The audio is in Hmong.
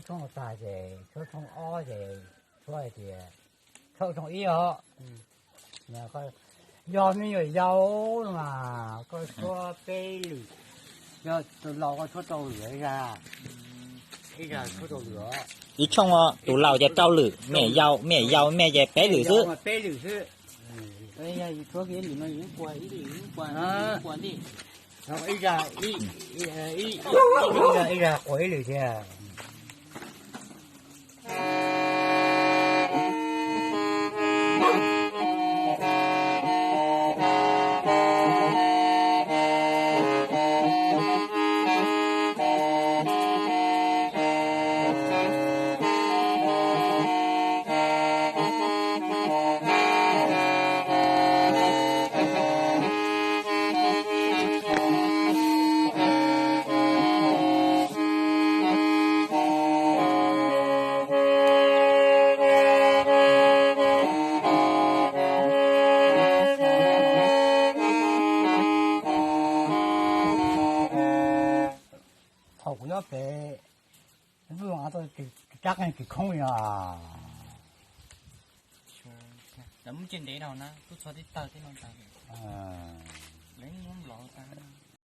Tshuab tag ces tshuab tshooj ob ces tshuab hais tias, tshuab tshooj ib os, yog me nyuam yaus mas koj tshuab peb lwm, yog tus laus koj tshuab rau lwm, ib zag, ib zag tshuab rau lwm. Ib tshooj tus laus ces rau lwm, me nyuam yaus, me nyuam yaus me ces peb lwm xwb. Peb lwm xwb. Yog tshuab kiag ib lwm no, ib lwm, ib lwm, ib zag, ib zag quas ib lwm thiab. Thaum kuv nyob pem, lub zoo av tau tsab qeej tsis khoob li os. Lawv muab tsiaj ntev dhau na, tub txog tib tawg tib no tas. Lawv muab nplov tas.